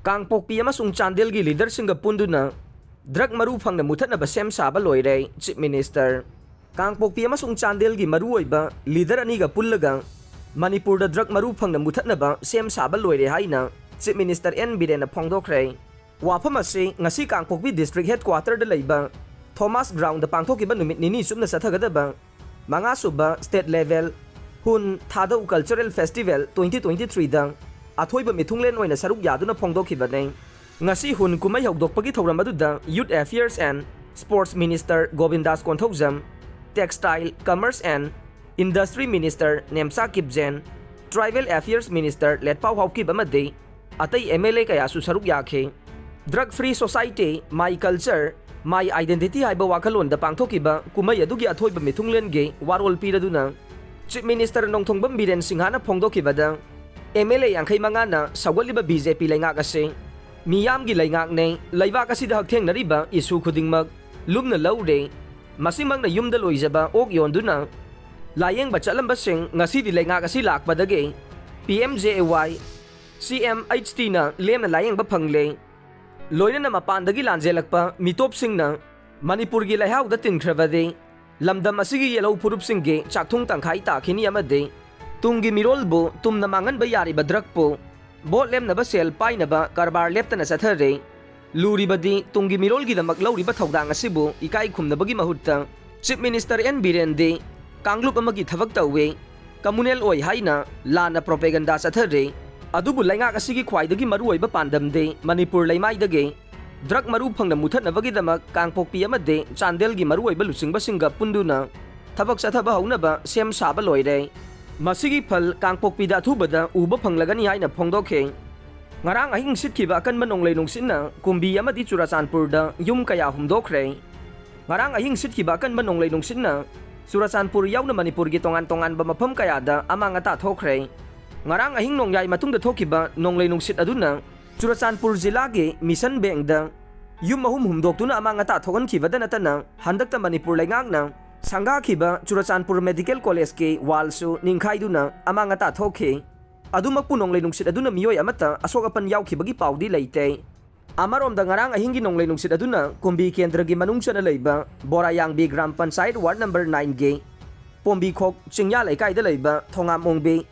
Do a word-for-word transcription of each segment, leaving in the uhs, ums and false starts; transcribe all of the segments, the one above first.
ꯀꯥꯡꯄꯣꯛꯄꯤ ꯑꯃꯁꯨꯡ ꯆꯥꯟꯗꯦꯜꯒꯤ ꯂꯤꯗꯔꯁꯤꯡꯒ ꯄꯨꯟꯗꯨꯅ ꯗ꯭ꯔꯒ ꯃꯔꯨ ꯐꯪꯅ ꯃꯨꯊꯠꯅꯕ ꯁꯦꯝ ꯁꯥꯕ ꯂꯣꯏꯔꯦ꯫ Chief minister. ꯀꯥꯡꯄꯣꯛꯄꯤ ꯑꯃꯁꯨꯡ ꯆꯥꯟꯗꯦꯜꯒꯤ ꯃꯔꯨꯑꯣꯏꯕ ꯂꯤꯗꯔ ꯑꯅꯤꯒ ꯄꯨꯜꯂꯒ ꯃꯅꯤꯄꯨꯔꯗ ꯗ꯭ꯔꯒ ꯃꯔꯨ ꯐꯪꯅ ꯃꯨꯊꯠꯅꯕ ꯁꯦꯝ ꯁꯥꯕ ꯂꯣꯏꯔꯦ ꯍꯥꯏꯅ ꯆꯤꯐ ꯃꯤꯅꯤꯁꯇꯔ ꯑꯦꯟ ꯕꯤꯔꯦꯟꯅ ꯐꯣꯡꯗꯣꯛꯈ꯭ꯔꯦ꯫ ꯋꯥꯐꯝ ꯑꯁꯤ ꯉꯁꯤ ꯀꯥꯡꯄꯣꯛꯄꯤ ꯗꯤꯁꯇ꯭ꯔꯤꯛ ꯍꯦꯗꯀ꯭ꯋꯥꯇꯔꯗ ꯂꯩꯕ ꯊꯣꯃꯥꯁ ꯒ꯭ꯔꯥꯎꯟꯗ ꯄꯥꯡꯊꯣꯛꯈꯤꯕ ꯅꯨꯃꯤꯠ ꯅꯤꯅꯤ ꯆꯨꯞꯅ ꯆꯠꯊꯒꯗꯕ ꯃꯉꯥꯁꯨꯕ ꯁ꯭ꯇꯦꯠ ꯂꯦꯚꯦꯜ ꯍꯨꯟ ꯊꯥꯗꯧ ꯀꯜꯆꯔꯦꯜ ꯐꯦꯁꯇꯤꯚꯦꯜ ꯇ꯭ꯋꯦꯟꯇꯤ ꯇ꯭ꯋꯦꯟꯇꯤ ꯊ꯭ꯔꯤꯗ ꯑꯊꯣꯏꯕ ꯃꯤꯊꯨꯡꯂꯦꯟ ꯑꯣꯏꯅ ꯁꯔꯨꯛ ꯌꯥꯗꯨꯅ ꯐꯣꯡꯗꯣꯛꯈꯤꯕꯅꯤ꯫ ꯉꯁꯤ ꯍꯨꯟ ꯀꯨꯝꯍꯩ ꯍꯧꯗꯣꯛꯄꯒꯤ ꯊꯧꯔꯝ ꯑꯗꯨꯗ Youth Affairs and Sports Minister ꯒꯣꯕꯤꯟꯗꯥꯁ Konthoujam, Textile, Commerce and Industry Minister Nemcha ꯀꯤꯞꯖꯦꯟ, Tribal Affairs Minister ꯂꯦꯠꯄꯥꯎ Haokip ꯑꯃꯗꯤ ꯑꯇꯩ ꯑꯦꯝ ꯑꯦꯜ ꯑꯦ ꯀꯌꯥꯁꯨ ꯁꯔꯨꯛ ꯌꯥꯈꯤ꯫ Drug Free Society, My Culture, My Identity ꯍꯥꯏꯕ ꯋꯥꯈꯜꯂꯣꯟꯗ ꯄꯥꯡꯊꯣꯛꯈꯤꯕ ꯀꯨꯝꯍꯩ ꯑꯗꯨꯒꯤ ꯑꯊꯣꯏꯕ ꯃꯤꯊꯨꯡꯂꯦꯟꯒꯤ ꯋꯥꯔꯣꯜ ꯄꯤꯔꯗꯨꯅ ꯆꯤꯐ ꯃꯤꯅꯤꯁꯇꯔ ꯅꯣꯡꯊꯣꯝꯕꯝ ꯕꯤꯔꯦꯟ ꯁꯤꯡꯍꯅ ꯐꯣꯡꯗꯣꯛꯈꯤꯕꯗ, ꯑꯦꯝ ꯑꯦꯜ ꯑꯦ ꯌꯥꯡꯈꯩ ꯃꯉꯥꯅ ꯁꯧꯒꯠꯂꯤꯕ ꯕꯤ ꯖꯦ ꯄꯤ ꯂꯩꯉꯥꯛ ꯑꯁꯤ ꯃꯤꯌꯥꯝꯒꯤ ꯂꯩꯉꯥꯛꯅꯦ, ꯂꯩꯕꯥꯛ ꯑꯁꯤꯗ ꯍꯛꯊꯦꯡꯅꯔꯤꯕ ꯏꯁꯨ ꯈꯨꯗꯤꯡꯃꯛ ꯂꯨꯝꯅ ꯂꯧꯔꯦ, ꯃꯁꯤꯃꯛꯅ ꯌꯨꯝꯗ ꯂꯣꯏꯖꯕ ꯑꯣꯛ ꯌꯣꯟꯗꯨꯅ ꯂꯥꯌꯦꯡꯕ ꯆꯠꯂꯝꯕꯁꯤꯡ ꯉꯁꯤꯗꯤ ꯂꯩꯉꯥꯛ ꯑꯁꯤ ꯂꯥꯛꯄꯗꯒꯤ ꯄꯤ ꯑꯦꯝ ꯖꯦ ꯑꯦ ꯋꯥꯏ, ꯁꯤ ꯑꯦꯝ ꯑꯩꯆ ꯇꯤꯅ ꯂꯦꯝꯅ ꯂꯥꯌꯦꯡꯕ ꯐꯪꯂꯦ꯫ ꯂꯣꯏꯅꯅ ꯃꯄꯥꯟꯗꯒꯤ ꯂꯥꯟꯖꯦꯜꯂꯛꯄ ꯃꯤꯇꯣꯞꯁꯤꯡꯅ ꯃꯅꯤꯄꯨꯔꯒꯤ ꯂꯩꯍꯥꯎꯗ ꯇꯤꯟꯈ꯭ꯔꯕꯗꯤ ꯂꯝꯗꯝ ꯑꯁꯤꯒꯤ ꯌꯦꯜꯍꯧ ꯐꯨꯔꯨꯞꯁꯤꯡꯒꯤ ꯆꯥꯛꯊꯨꯡ ꯇꯪꯈꯥꯏ ꯇꯥꯈꯤꯅꯤ ꯑꯃꯗꯤ ꯇꯨꯡꯒꯤ ꯃꯤꯔꯣꯜꯕꯨ ꯇꯨꯝꯅ ꯃꯥꯡꯍꯟꯕ ꯌꯥꯔꯤꯕ ꯗ꯭ꯔꯒꯄꯨ ꯚꯣꯠ ꯂꯦꯝꯅꯕ ꯁꯦꯜ ꯄꯥꯏꯅꯕ ꯀꯔꯕꯥꯔ ꯂꯦꯞꯇꯅ ꯆꯠꯊꯔꯦ꯫ ꯂꯨꯔꯤꯕꯗꯤ ꯇꯨꯡꯒꯤ ꯃꯤꯔꯣꯜꯒꯤꯗꯃꯛ ꯂꯧꯔꯤꯕ ꯊꯧꯗꯥꯡ ꯑꯁꯤꯕꯨ ꯏꯀꯥꯏ ꯈꯨꯝꯅꯕꯒꯤ ꯃꯍꯨꯠꯇ ꯆꯤꯐ ꯃꯤꯅꯤꯁꯇꯔ ꯑꯦꯟ ꯕꯤꯔꯦꯟꯗꯤ ꯀꯥꯡꯂꯨꯞ ꯑꯃꯒꯤ ꯊꯕꯛ ꯇꯧꯏ, ꯀꯝꯃꯨꯅꯦꯜ ꯑꯣꯏ ꯍꯥꯏꯅ ꯂꯥꯟꯅ ꯄ꯭ꯔꯣꯄꯦꯒꯟꯗꯥ ꯆꯠꯊꯔꯤ꯫ ꯑꯗꯨꯕꯨ ꯂꯩꯉꯥꯛ ꯑꯁꯤꯒꯤ ꯈ꯭ꯋꯥꯏꯗꯒꯤ ꯃꯔꯨꯑꯣꯏꯕ ꯄꯥꯟꯗꯝꯗꯤ ꯃꯅꯤꯄꯨꯔ ꯂꯩꯃꯥꯏꯗꯒꯤ ꯗ꯭ꯔꯒ ꯃꯔꯨ ꯐꯪꯅ ꯃꯨꯊꯠꯅꯕꯒꯤꯗꯃꯛ ꯀꯥꯡꯄꯣꯛꯄꯤ ꯑꯃꯗꯤ ꯆꯥꯟꯗꯦꯜꯒꯤ ꯃꯔꯨꯑꯣꯏꯕ ꯂꯨꯆꯤꯡꯕꯁꯤꯡꯒ ꯄꯨꯟꯗꯨꯅ ꯊꯕꯛ ꯆꯠꯊꯕ ꯍꯧꯅꯕ ꯁꯦꯝ ꯁꯥꯕ ꯂꯣꯏꯔꯦ꯫ ꯃꯁꯤꯒꯤ ꯐꯜ ꯀꯥꯡꯄꯣꯛꯄꯤꯗ ꯑꯊꯨꯕꯗ ꯎꯕ ꯐꯪꯂꯒꯅꯤ ꯍꯥꯏꯅ ꯐꯣꯡꯗꯣꯛꯈꯤ꯫ ꯉꯔꯥꯡ ꯑꯍꯤꯡ ꯁꯤꯠꯈꯤꯕ ꯑꯀꯟꯕ ꯅꯣꯡꯂꯩ ꯅꯨꯡꯁꯤꯠꯅ ꯀꯨꯝꯕꯤ ꯑꯃꯗꯤ ꯆꯨꯔꯆꯥꯟꯄꯨꯔꯗ ꯌꯨꯝ ꯀꯌꯥ ꯍꯨꯝꯗꯣꯛꯈ꯭ꯔꯦ꯫ ꯉꯔꯥꯡ ꯑꯍꯤꯡ ꯁꯤꯠꯈꯤꯕ ꯑꯀꯟꯕ ꯅꯣꯡꯂꯩ ꯅꯨꯡꯁꯤꯠꯅ ꯆꯨꯔꯆꯥꯟꯄꯨꯔ ꯌꯥꯎꯅ ꯃꯅꯤꯄꯨꯔꯒꯤ ꯇꯣꯉꯥꯟ ꯇꯣꯉꯥꯟꯕ ꯃꯐꯝ ꯀꯌꯥꯗ ꯑꯃꯥꯡ ꯑꯇꯥ ꯊꯣꯛꯈ꯭ꯔꯦ꯫ ꯉꯔꯥꯡ ꯑꯍꯤꯡ ꯅꯣꯡꯌꯥꯏ ꯃꯇꯨꯡꯗ ꯊꯣꯛꯈꯤꯕ ꯅꯣꯡꯂꯩ ꯅꯨꯡꯁꯤꯠ ꯑꯗꯨꯅ ꯆꯨꯔꯆꯥꯟꯄꯨꯔ ꯖꯤꯂꯥꯒꯤ ꯃꯤꯁꯟ ꯕꯦꯡꯗ ꯌꯨꯝ ꯑꯍꯨꯝ ꯍꯨꯝꯗꯣꯛꯇꯨꯅ ꯑꯃꯥꯡ ꯑꯇꯥ ꯊꯣꯛꯍꯟꯈꯤꯕꯗ ꯅꯠꯇꯅ, ꯍꯟꯗꯛꯇ ꯃꯅꯤꯄꯨꯔ ꯂꯩꯉꯥꯛꯅ ꯁꯪꯒꯥꯈꯤꯕ ꯆꯨꯔꯆꯥꯟꯄꯨꯔ ꯃꯦꯗꯤꯀꯦꯜ ꯀꯣꯂꯦꯖꯀꯤ ꯋꯥꯜꯁꯨ ꯅꯤꯡꯈꯥꯏꯗꯨꯅ ꯑꯃꯥꯡ ꯑꯇꯥ ꯊꯣꯛꯈꯤ꯫ ꯑꯗꯨꯃꯛꯄꯨ ꯅꯣꯡꯂꯩ ꯅꯨꯡꯁꯤꯠ ꯑꯗꯨꯅ ꯃꯤꯑꯣꯏ ꯑꯃꯠꯇ ꯑꯁꯣꯛ ꯑꯄꯟ ꯌꯥꯎꯈꯤꯕꯒꯤ ꯄꯥꯎꯗꯤ ꯂꯩꯇꯦ꯫ ꯑꯃꯔꯣꯝꯗ, ꯉꯔꯥꯡ ꯑꯍꯤꯡꯒꯤ ꯅꯣꯡꯂꯩ ꯅꯨꯡꯁꯤꯠ ꯑꯗꯨꯅ ꯀꯨꯝꯕꯤ ꯀꯦꯟꯗ꯭ꯔꯒꯤ ꯃꯅꯨꯡ ꯆꯟꯅ ꯂꯩꯕ ꯕꯣꯔꯥꯌꯥꯡꯕꯤ ꯒ꯭ꯔꯥꯝ ꯄꯟꯆꯥꯌꯠ ꯋꯥꯔꯗ ꯅꯝꯕꯔ ꯅꯥꯏꯟꯒꯤ ꯄꯣꯝꯕꯤꯈꯣꯛ ꯆꯤꯡꯌꯥ ꯂꯩꯀꯥꯏꯗ ꯂꯩꯕ ꯊꯣꯉꯥꯝ ꯑꯣꯡꯕꯤ,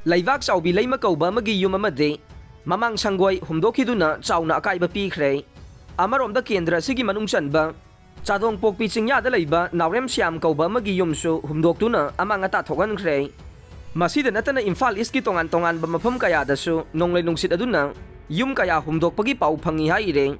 ꯂꯩꯕꯥꯛ ꯆꯥꯎꯕꯤ ꯂꯩꯃ ꯀꯧꯕ ꯑꯃꯒꯤ ꯌꯨꯝ ꯑꯃꯗꯤ ꯃꯃꯥꯡ ꯁꯪꯒꯣꯏ ꯍꯨꯝꯗꯣꯛꯈꯤꯗꯨꯅ ꯆꯥꯎꯅ ꯑꯀꯥꯏꯕ ꯄꯤꯈ꯭ꯔꯦ꯫ ꯑꯃꯔꯣꯝꯗ, ꯀꯦꯟꯗ꯭ꯔ ꯑꯁꯤꯒꯤ ꯃꯅꯨꯡ ꯆꯟꯕ ꯆꯥꯗꯣꯡ ꯄꯣꯛꯄꯤ ꯆꯤꯡꯌꯥꯗ ꯂꯩꯕ ꯅꯥꯎꯔꯦꯝ ꯁ꯭ꯌꯥꯝ ꯀꯧꯕ ꯑꯃꯒꯤ ꯌꯨꯝꯁꯨ ꯍꯨꯝꯗꯣꯛꯇꯨꯅ ꯑꯃꯥꯡ ꯑꯇꯥ ꯊꯣꯛꯍꯟꯈ꯭ꯔꯦ꯫ ꯃꯁꯤꯗ ꯅꯠꯇꯅ, ꯏꯝꯐꯥꯜ ꯏꯁꯀꯤ ꯇꯣꯉꯥꯟ ꯇꯣꯉꯥꯟꯕ ꯃꯐꯝ ꯀꯌꯥꯗꯁꯨ ꯅꯣꯡꯂꯩ ꯅꯨꯡꯁꯤꯠ ꯑꯗꯨꯅ ꯌꯨꯝ ꯀꯌꯥ ꯍꯨꯝꯗꯣꯛꯄꯒꯤ ꯄꯥꯎ ꯐꯪꯏ ꯍꯥꯏꯔꯦ꯫